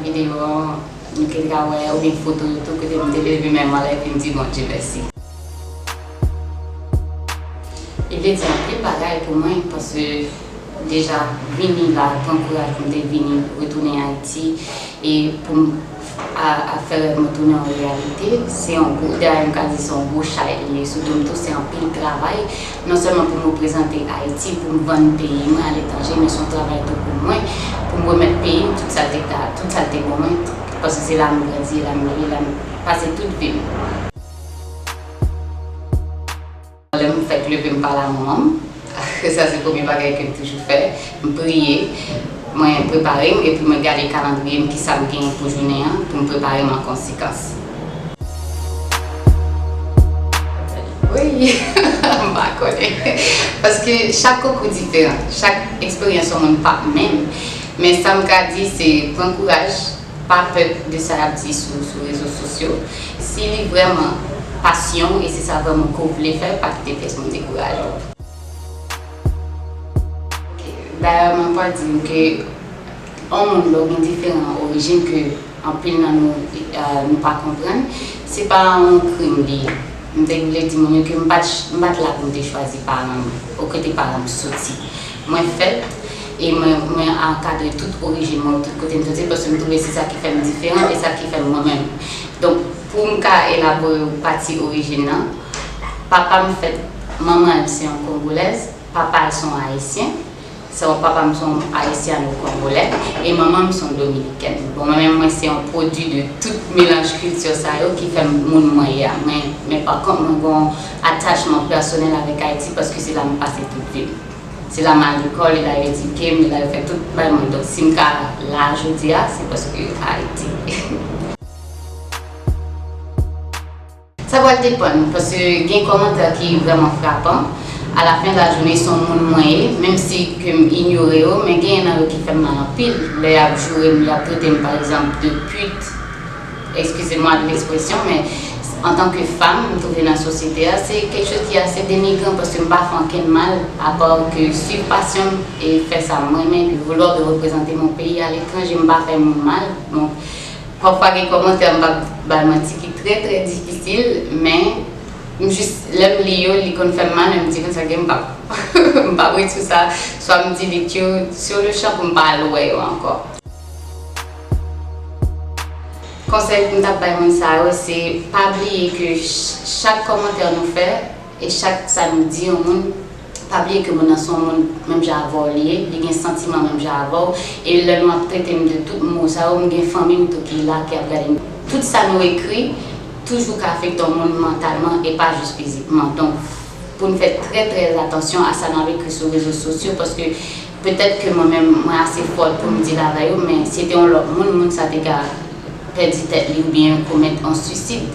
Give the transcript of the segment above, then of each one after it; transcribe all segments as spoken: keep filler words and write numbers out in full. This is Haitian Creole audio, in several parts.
Videyo an, nou te ka wè, oubyen foto yo tou, kote m te leve men m anlè epi m di Bondye mèsi. Li vle di anpil bagay pou mwen, paske deja vini la, pran kouraj pou m te vini, retounen Ayiti, e pou m a, a fè rèv mwen tounen an reyalite, se yon gwo, dayè m ka di se yon gwo chay li ye sou do m tou, se anpil travay, non sèlman pou m reprezante Ayiti, pou m vann peyi mwen aletranje, men se yon travay tou pou mwen, pou m remèt peyi m tout sa l te ka, tout sa l te ban mwen, paske se la m grandi, la m leve, la m pase tout vi m. Lè m fèk leve, m pale a manman m. Sa se premye bagay ke m toujou fè. M priye, mwen prepare m, epi mwen gade kalandriye m, kisa m genyen pou jounen an, pou m prepare m an konsekans. Wi, m pa konnen. Paske chak konkou diferan, chak eksperyans yon moun p ap menm. Men sa m ka di, se pran kouraj, pa pè de sa y ap di sou, sou rezo sosyo. Si li vrèman pasyon w e se sa vrèman ke w vle fè, pa kite pyès moun dekouraje w. Ok, dayè, mwen pral di nou ke yon moun, lè w gen diferan orijin ke anpil nan nou, eh, nou pa konprann, se pa yon krim li ye. M te vle di moun yo ke m pa t, m pa t la pou m te chwazi paran m, ou kote paran m soti. Mwen fèt e mwen, mwen ankadre tout orijin mwen, tout kote m soti, paske m twouve se sa ki fè m diferan e sa ki fè m mwen menm. Donk, pou m ka elabore pati orijin nan, papa m fèt, manman l se yon Kongolèz, papa l se yon Ayisyen, se yon, papa m se yon Ayisyano-Kongolè, e manman m se yon Dominikèn. Bon, mwen menm, mwen se yon pwodui de tout melanj kilti sa yo ki fè m moun mwen ye a. Men, men pa kont, mwen gen yon atachman pèsonèl avèk Ayiti paske se la m pase tout vi m. Se la m al lekòl, e la yo edike m, e la yo fè tout bay mwen. Donk, si m ka la jodi a, se paske Ayiti. Sa pral depann, paske gen kòmantè ki vrèman frapan. Alafen lajounen, se yon moun mwen ye, menm si ke m inyore yo, men genyen nan yo ki fè m mal anpil. Lè y ap joure m, y ap trete m, pa egzanp, de pute, excusez-moi de l'expression, men antanke fanm, m twouve nan sosyete a, se kèk choz ki ase denigran, paske m pa fè ankenn mal, apa ke swiv pasyon m e fè sa m renmen, de vouloir de représenter mon pays à l'étranger, m pa fè moun mal. Bon, pafwa gen kòmantè, m p ap ba l manti, ki trè, trè difisil, men m jis, lè m li yo, li konn fè m mal, men m di konsa ke m p ap, m p ap ret sou sa, swa m delete yo sur le champ pou m pa al wè yo ankò. Konsèy pou m t ap bay moun sa yo, se pa bliye ke ch-, chak kòmantè nou fè e chak sa nou di yon moun, pa bliye ke moun nan se yon moun menm jan avè w li ye, li gen santiman menm jan avè w, e lè nou ap trete m de tout mo sa yo, m gen fanmi m tou ki la, ki ap gade m. Tout sa nou ekri toujou ka afekte yon moun mantalman e pa jis fizikman. Donk, pou n fè trè, trè atansyon a sa n ap ekri sou rezo sosyo, paske petèt ke mwen menm, mwen ase fò pou m di l avè yo, men si se te yon lòt moun, moun sa te ka pèdi tèt li oubyen komèt yon suisid.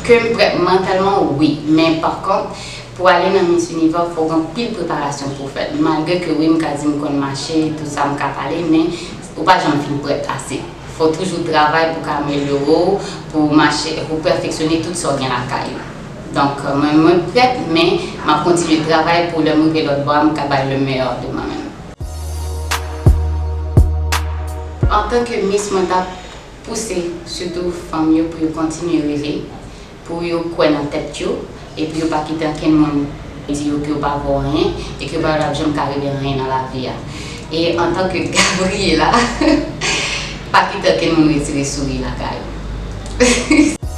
Ke m prèt mantalman, wi. Men pa kont, pou ale nan Miss Univers, fò w gen anpil preparasyon pou w fè l. Malgre ke wi, m ka di m konn mache, tout sa m ka pale, men ou pa janm fin prèt ase. Fò w toujou travay pou w ka amelyore w, pou w mache, pou w pèfeksyone tout sa w gen lakay ou. Donk, mwen, mwen prèt, men m ap kontinye travay pou lè m rive lòt bò a, m ka bay le meilleur de mwen menm. Antanke Miss, mwen t ap pouse sitou fanm yo pou yo kontinye reve, pou yo kwè nan tèt yo, e pou yo pa kite ankenn moun di yo ke yo pa vo anyen, e ke yo pa t ap janm ka rive anyen nan lavi a. E antanke Gabriela, pa kite ankenn moun retire souri lakay ou.